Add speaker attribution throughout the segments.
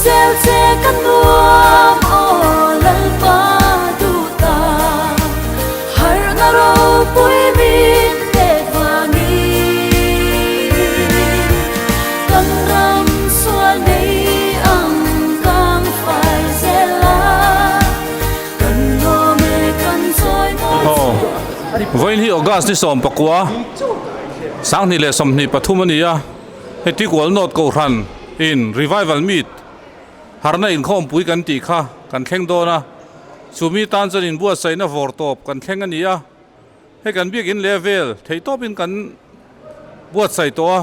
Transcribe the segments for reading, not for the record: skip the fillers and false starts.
Speaker 1: zel che ka nuam aw Lalpa duhta harhna ropui min pek vangin kan ram sual nei ang kan fai zel a kan lawm e kan chawi mawi
Speaker 2: Aw, vawiin hi August ni 19, 2023 a ni a. Heti kual nawt kohhran in Revival Meet harna inkhawmpui kan tih kha kan thleng dawn a, chumi tan chuan inbuatsaihna vawr tawp kan thleng a ni a, hei kan biakin leh vel theih tawpin kan buatsaih tawh a,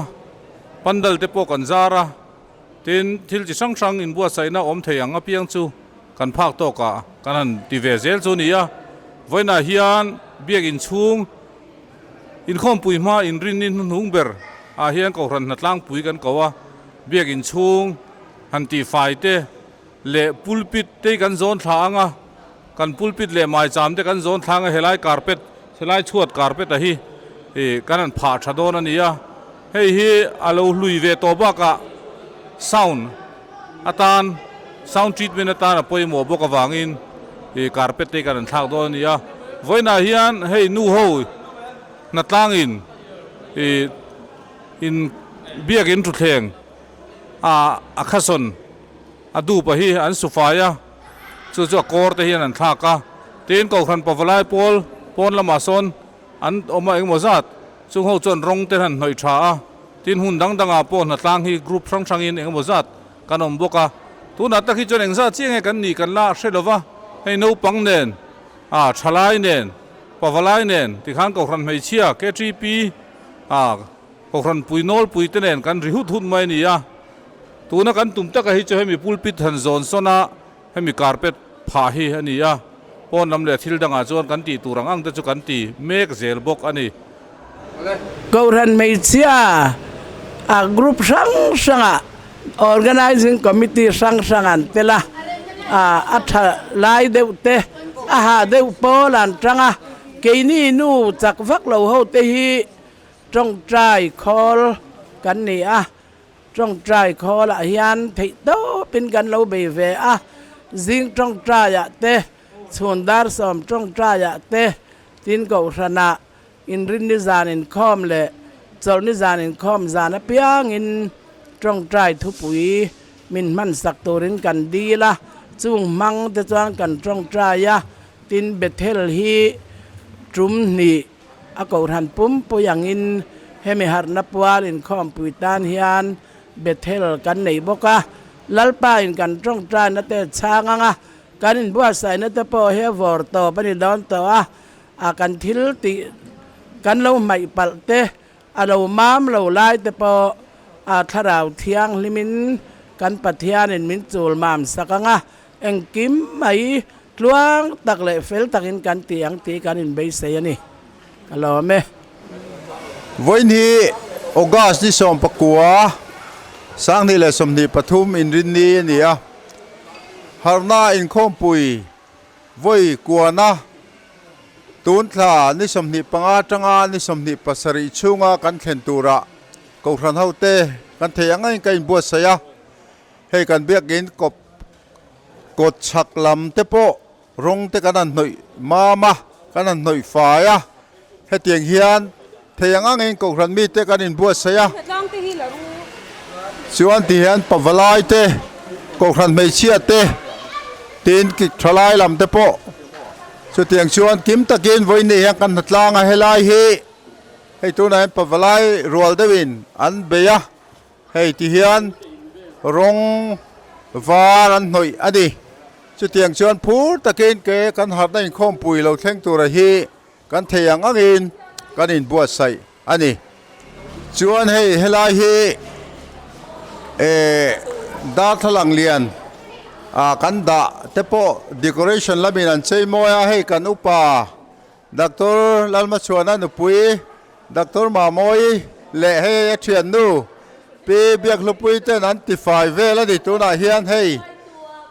Speaker 2: pandal te pawh kan zar a, tin thil chi hrang hrang inbuatsaihna awm thei ang apiang chu kan phak tawkah kan han ti ve zel chu a ni a, vawiinah hian biakin chhung. Inkhawmpui hma inrinni hnuhnung ber ah hian Kohhran hnatlangpui kan ko a, biakin chhung han tihfai te leh pulpit te hi kan zawn thla ang a, kan pulpit leh maicham te kan zawn thla ang a, helai carpet helai chhuat carpet a hi ih kan han phah tha dawn a ni a, hei hi a lo hlui ve tawh bakah sound atan sound treatment atan a pawimawh bawk avangin ih carpet te hi kan han thlak dawn a ni a vawiinah hian hei nu ho hnatlangin ih in biakin thutthleng ah a khasawn a dupa hi an su fai a chu chu a kawr te hian an thlak a tin kohhran pavalai pawl pawn lamah sawn an awm a engemaw zat chung ho chuan rawng te han hnawih tha a. Tin hun dang dangah pawh hnatlang hi group hrang hrangin engemaw zat kan awm bawk a, tunah tak hi chuan engzat chiah nge kan nih kan la hre lova, hei naupang nen, ah thalai nen, pavalai nen tikhan Kohhran hmeichhia KTP ah Kohhran pui nawlpui te nen kan ri hut hut mai a ni a, tuna kan tum taka hi chu hemi pulpit han zawn sawn a hemi carpet phah hi a ni a, pawn lam leh thil dangah chuan kan tih tur ang ang te chu kan ti mek zel bawk a ni.
Speaker 3: Kohhran hmeichhia a group hrang hrangah Organizing Committee hrang hrang an tel a, a tha lai deuh te, a ha deuh pawl an tang a, keini nu chak vak lo ho te hi tawngtai khawl kan ni a, Tawngtai khawlah hian theih tawpin kan lo bei ve a, zing tawngtaiah te, chhun dar sawm tawngtaiah te, tin kohhranah inrinni zan inkhawm leh chawlhni zan inkhawm zan apiangin tawngtai thupui min hmansak turin kan dil a, chung hmang te chuan kan tawngtai a, tin Bethel hi tum hnih A kohhran pumpui angin hemi harhna pual inkhawmpui tan hian Bethel kan nei bawk a, Lalpa in kan tawngtaina te chhang ang a, kan inbuatsaihna te pawh hi a vawr tawp a ni dawn tawh a, a kan thil tih kan lo hmaih palh te, a lo mam lo lai te pawh a thlarau thianghlimin kan Pathianin min chul mam sak ang a, engkim mai Tluang tak leh fel takin kan ti ang tih kan inbeisei a ni. Ka lawm e.
Speaker 4: Vawiin hi August ni 19, 2023 inrinni a ni a. Harhna inkhawmpui vawi kuana tun thla ni 25 atanga ni 27 chhunga kan thlen turah Kohhran hote kan thei ang angin ka inbuatsaih a. Hei kan biakin kawp Kawt chhak lam te pawh rawng te kan han hnawih mam a, kan han hnawih fai a, hetiang hian thei ang angin Kohhran mite kan inbuatsaih a, chuan ti hian pavalai te, Kohhran hmeichhia te, tin thalai lam te pawh chutiang chuan kim takin vawiin hian kan hnatlang a, helai hi hei tunah hian pavalai rual deuhin an bei a. Hei ti hian rawng var an hnawih a ni. Chutiang chuan phur takin ke kan harhna inkhawmpui lo thleng tura hi kan thei ang angin kan inbuatsaih a ni. Chuan hei helai hi eh darthlalang lian ah kan dah te pawh decoration lamin an chei mawi a, hei kan upa Doctor Lalmachhuana nupui Doctor Mamawii leh hei a thiannu Pi Biakhlupui ten an ti fai vel a ni. Tunah hian hei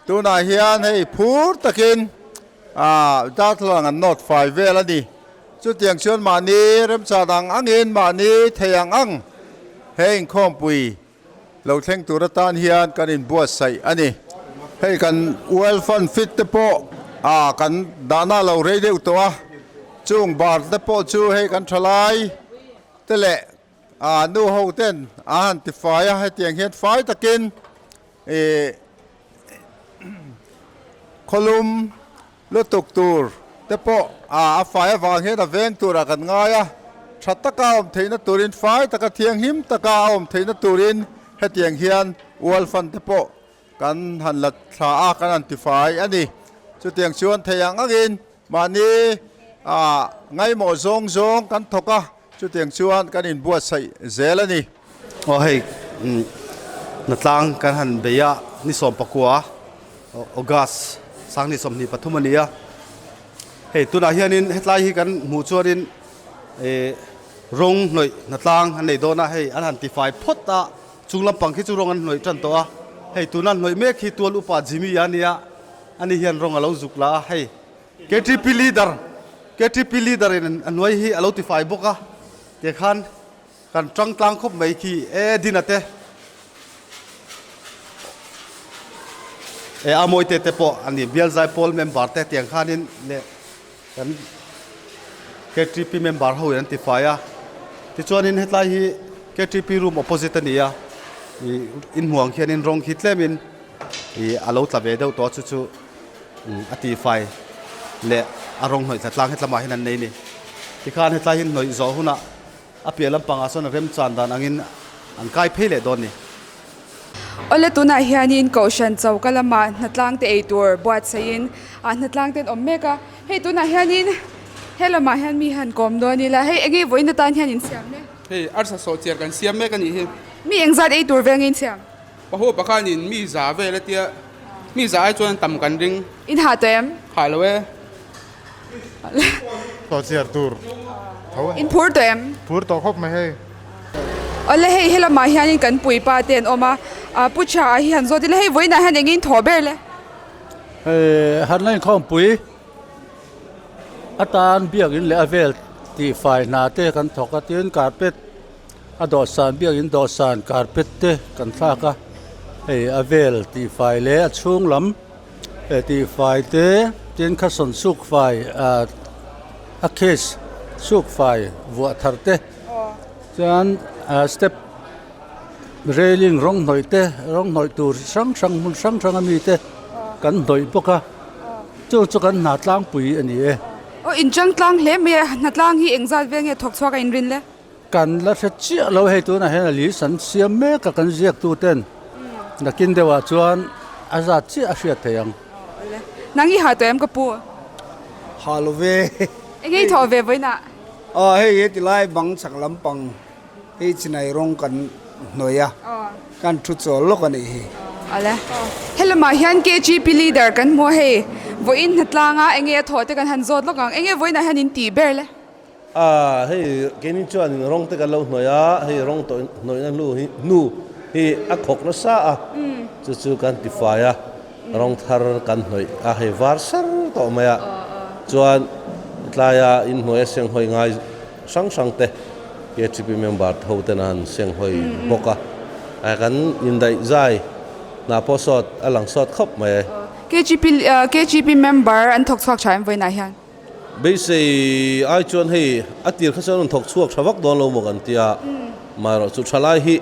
Speaker 4: tunah hian hei phur takin ah darthlalang an nawt fai vel a ni. Chutiang chuan mahni remchan ang angin mahni thei ang ang he inkhawmpui lo thleng tur atan hian kan inbuatsaih a ni. Hei kan Well Fund Fit te pawh ah kan dahna a lo rei deuh tawh a, chung bar te pawh chu hei kan thalai te leh ah nu ho ten a han ti fai a, hetiang hian fai takin ih khawlum lutuk tur te pawh a fai avang hian a veng turah kan ngai a, tha taka a awm theihna turin fai taka thianghlim taka a awm theihna turin hetiang hian ual fan te pawh kan han la thla a, kan han tifai a ni. Chutiang chuan thei ang angin mahni ngaimawh zawng zawng kan thawk a, chutiang chuan kan inbuatsaih zel a ni.
Speaker 5: Aw hei hnatlang kan han bei a, ni 19 August sanghnih 23 a ni a, hei tunah hianin hetlai hi kan hmuh chuanin ih rawng hnawih hnatlang an nei dawn a, hei an han tifai phawt a, chung lampang khi chu rawng an hnawih tan tawh a, hei tuna hnawih mek hi tual upa Jimmy a nia, ani hian rawng a lo zuk la a, hei KTP leader KTP leader in a hnuai hi a lo tifai bawk a, tikhan. Kan tang tlang khawp mai khi e Dina te e a mawi te te pawh an ni bial zai pawl member te tiang khanin leh kan KTP member ho in an ti fai a tichuanin hetlai hi KTP room opposite a ni a ih inhmuh ang khianin rawng khi tlemin ih a lo tla ve deuh tawh a chu chu a ti fai leh a rawng hnawih tla tlang hetlamah hian an nei a ni tikhan hetlai hi hnawih zawh hunah A piah lampangah chuan remchan dan angin an kai phei leh dawn ni.
Speaker 6: Awle tunah hianin Kohhran choka lamah hnatlang te ei tur buatsaihin ah hnatlang te an awm mek a, hei tunah hianin he lamah hian mi han kawm dawn ila, hei enge vawiin atan hian in siam mek?
Speaker 7: Hei arsa sawhchiar kan siam mek a nih hi.
Speaker 6: Mi engzat ei tur vel nge in siam?
Speaker 7: Paho pakhanin mi za vel a tia, mi za ai chuan tam kan ring.
Speaker 6: In hah tawh em?
Speaker 7: Hah lo e.
Speaker 8: Tawhchiar tur tho a.
Speaker 6: In phur tawh em?
Speaker 8: Phur tawh khawp mai hei.
Speaker 6: Awle hei helamah hianin kan puipa te an awm a, Pu Tha ah hi han zawt ila hei vawiinah hian engin thaw ber le?
Speaker 9: Hei han la inkhawmpui atan biakin leh a vel tihfai hna te kan thawk a tin carpet a dawhsan biakin dawhsan carpet te kan thlak a hei a vel tihfai leh a chhung lam. He tihfai te tin kha sawn suk fai ah a case suk fai vuah thar te chuan ah step railing rawng hnawih te rawng hnawih tur chi hrang hrang hmun hrang hrang ami te kan hnawih bawk a chu chu kan hna tlangpui a ni e.
Speaker 6: Aw inchang tlang hle mai a hna tlang hi engzat vel nge thawk chhuak a inrin le?
Speaker 9: Kan la hre chiah lo hei tunah hian a list an siam mek a kan ziak tu ten nakin deuh ah chuan a zat chiah a hriat thei ang.
Speaker 6: Nang i ha tawh em ka pu?
Speaker 10: Ha lo ve.
Speaker 6: Enge i thawh ve vawiinah?
Speaker 10: Aw hei he tilai bang chak lampang hei chinai rawng kan hnawih a kan thu chawl lawk a nih hi.
Speaker 6: Awle. Helamah hian KGP leader kan hmu a hei vawiin hnatlanga enge a thawh te kan han zawt lawk ang. Enge vawiinah hian in tih ber le?
Speaker 11: A, hei keini chuan rawng te kan lo hnawih a, hei rawng tawh hnawihna hnu hi hnu hi a khawk nasa a, chu chu kan ti fai a, rawng thar kan hnawih a, hei var sar tawh mai a, chuan tlaia inhnuai a senghawi ngai hrang hrang te KTP member tho ten a han senghawi bawk a, kan indaih zai hna pawh sawt a lang sawt khawp mai e.
Speaker 6: KGP KGP member an thawk chhuak tha em vawiinah hian?
Speaker 11: Beisei ai chuan hei a tir kha chuan rawn thawk chhuak tha vak dawn lo maw kan ti a, maherawh chu thalai hi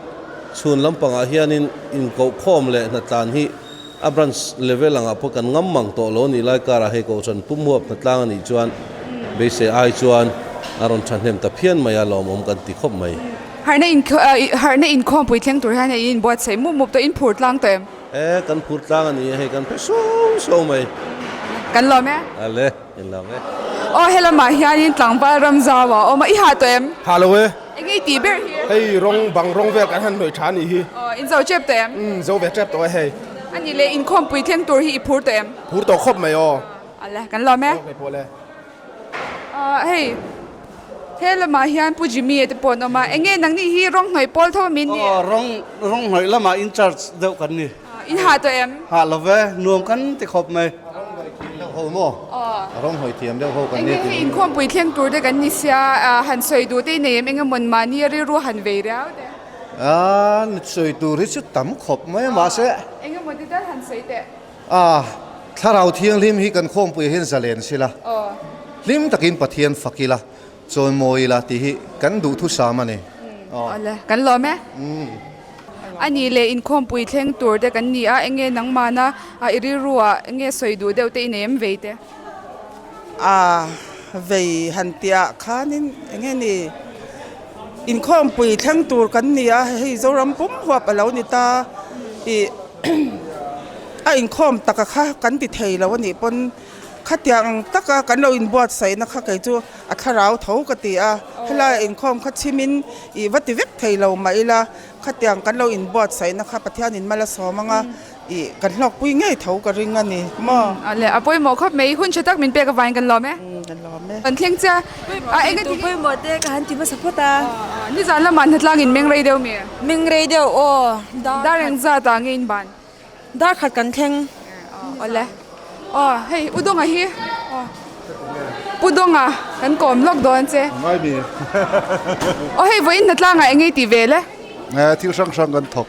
Speaker 11: chhun lampangah hianin inkohkhawm leh hnatlan hi a branch level angah pawh kan ngam mang tawh lo a nih lai karah hei kohhran pumhuap hnatlang a nih chuan beisei ai chuan a rawn thahnem ta phian mai a lawmawm kan ti khawp mai.
Speaker 6: Harhna harhna inkhawmpui thleng tur hian hei inbuatsaih mup mup tawh in phur tlang tawh em?
Speaker 11: E, kan phur tlang a ni e, hei kan phe suau suau mai.
Speaker 6: Kan lawm e.
Speaker 11: Ale, in lawm e.
Speaker 6: Aw, helamah hianin tlangval ram zau a awm a, i hah tawh em?
Speaker 7: Hah lo e.
Speaker 6: Enge i tih ber hi?
Speaker 7: Hei rawng, bang rawng vel kan han hnawih tha a nih hi.
Speaker 6: Aw, in zo tep tawh em?
Speaker 7: Umm, zo ve tep tawh e hei.
Speaker 6: A nih leh inkhawmpui thleng tur hi i phur tawh em?
Speaker 7: Phur tawh khawp mai aw.
Speaker 6: Ale, kan lawm e.
Speaker 7: Aw, kei pawh le.
Speaker 6: Hei he lamah hian Pu Jimmy a te pawh an awm a, enge nangni hi rawng hnawih pawl tho a min ni?
Speaker 5: Aw rawng rawng hnawih lamah in charge deuh kan ni.
Speaker 6: In hah tawh em?
Speaker 5: Hah lo ve, nuam kan ti khawp mai.
Speaker 4: Rawng hnawih thiam deuh ho maw? Rawng hnawih thiam deuh ho kan ni.
Speaker 6: Enge hei inkhawmpui thleng tur te kan ni sia, han sawi duh te i nei em? Enge mawn mahni a rilru han vei riau te?
Speaker 5: A sawi tur hi chu tam khawp mai a mahse.
Speaker 6: Enge maw ti tal han sawi teh?
Speaker 12: A, Thlarau Thianghlim hi kan khawmpui ah hian zalen sila, hlim takin Pathian fak ila, chawimawi ila tih hi kan duhthusam a ni.
Speaker 6: Awle, kan lawm e. A nih leh inkhawmpui thleng tur te kan ni a, enge nangmahna i rilru ah enge sawi duh deuh te i nei em vei te?
Speaker 13: A, vei han tih ah khanin enge ni inkhawmpui thleng tur kan ni a, hei Zoram pum huap a lo ni ta ih a inkhawm taka kha kan ti thei lo a nih pawn khatiang ang taka kan lo inbuatsaihna kha kei chu a thlarau tho ka ti a, helai inkhawm kha chhimin ih va ti vek thei lo mah ila khatiang kan lo inbuatsaihna kha Pathianin mal a sawm ang a ih kan hlawkpui ngei tho ka ring a ni maw.
Speaker 6: A le a pawimawh khawp mai hun tha tak min pek avangin kan lawm e.
Speaker 13: Kan lawm e.
Speaker 6: Kan thleng chia a eng
Speaker 14: Tu pawimawh te ka han ti hmasa phawt a.
Speaker 6: Nizan lamah hnatlangin meng rei deuh mi?
Speaker 14: Meng rei deuh aw.
Speaker 6: Dar eng zat ah nge in ban?
Speaker 14: Dar khat kan thleng.
Speaker 6: Awle. Aw hei U Dawnga hi aw Pu Dawnga kan kawm lawk dawn che.
Speaker 8: Ngai mi.
Speaker 6: Aw hei vawiin hnatlangah eng nge tih vel e?
Speaker 8: Thil hrang hrang kan thawk.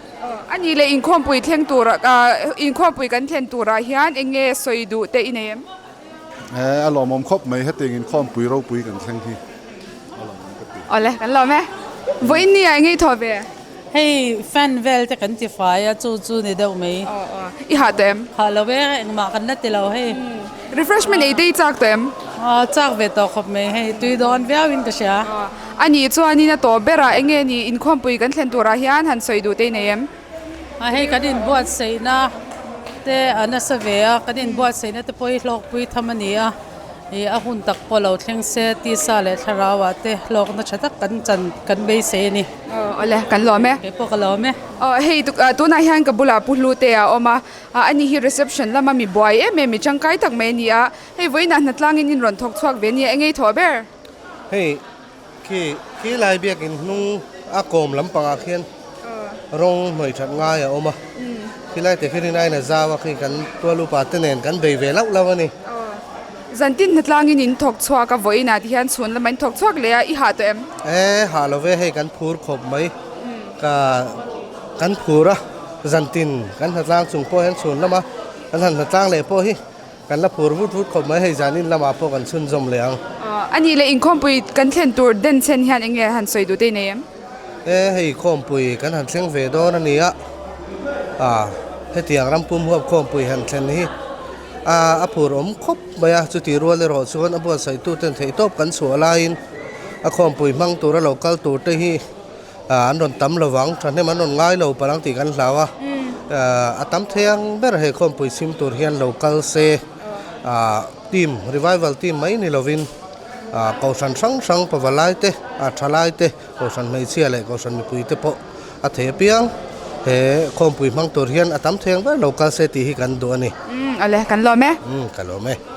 Speaker 6: A nih leh inkhawmpui thleng tur inkhawmpui kan thlen turah hian eng nge sawi duh te i nei em?
Speaker 8: A lawmawm khawp mai hetiang inkhawmpui ropui kan thleng hi a lawmawm ka ti.
Speaker 6: Awle kan lawm e. Vawiin ni ah eng nge i thawh ve?
Speaker 15: Hei fan vel te kan ti fai a chu chu ni deuh mai.
Speaker 6: Aw aw i hah tawh em?
Speaker 15: Hah lo e engmah kan la ti lo hei.
Speaker 6: Refreshment ei te i chak tawh em?
Speaker 15: Aw chak ve tawh khawp mai hei tui dawn viau in ka hria.
Speaker 6: Aw a nih chuanin a tawp berah eng nge ni inkhawmpui kan thlen turah hian han sawi duh te i nei em?
Speaker 15: A hei kan inbuatsaihna te a nasa ve a kan inbuatsaihna te pawh hi hlawkpui tham a ni a. Ih a hun tak pawh lo thleng se tisa leh thlarau ah te hlawkna tha tak kan chan kan beisei a ni.
Speaker 6: Aw awle kan lawm e.
Speaker 15: Kei pawh ka lawm e.
Speaker 6: Aw hei tunah hian ka bulah Pu Hlute a awm a, ani hi reception lama mi buai em em mi tangkai tak mai a ni a, hei vawiinah hnatlangin in rawn thawk chhuak ve a nia eng ei thawh ber?
Speaker 16: Hei khi khi lai biakin hnung a kawm lampangah khian rawng hnawih that ngai a awm a, khi lai te khi rin aiin a zau a khi kan tual upa te nen kan bei ve lauh lauh a ni.
Speaker 6: Zantin hnatlangin in thawk chhuak a vawiinah ti hian chhun lama in thawk chhuak leh a, i hah tawh em?
Speaker 16: E hah lo ve hei kan phur khawp mai ka kan phur a, zantin kan hnatlang chung pawh hian chhun lama kan han hnatlang leh pawh hi Kan la phur vut vut khawp mai, hei zanin lamah pawh kan chhunzawm leh ang.
Speaker 6: A nih leh inkhawmpui kan thlen tur den chen hian eng nge han sawi duh te i nei em?
Speaker 16: E, hei khawmpui kan han thleng ve dawn a ni a, a hetiang ram pum huap khawmpui han thlen hi a a phur awm khawp mai a, chuti rual erawh chuan a buatsaihtu ten theihtawp kan chhuah laiin a khawmpui hmang tura lo kal tur te hi an rawn tam lo vang, thahnem an rawn ngai lo palh ang tih kan hlau a, a tam thei ang ber he khawmpui chhim tur hian lo kal se, team, revival team mai ni lovin kohhran hrang hrang pavalai te, thalai te, kohhran hmeichhia leh kohhran mipui te pawh a thei apiang he khawmpui hmang tur hian a tam thei ang ber lo kal se tih hi kan duh a ni.
Speaker 6: Awle, kan lawm e.
Speaker 16: Ka lawm e.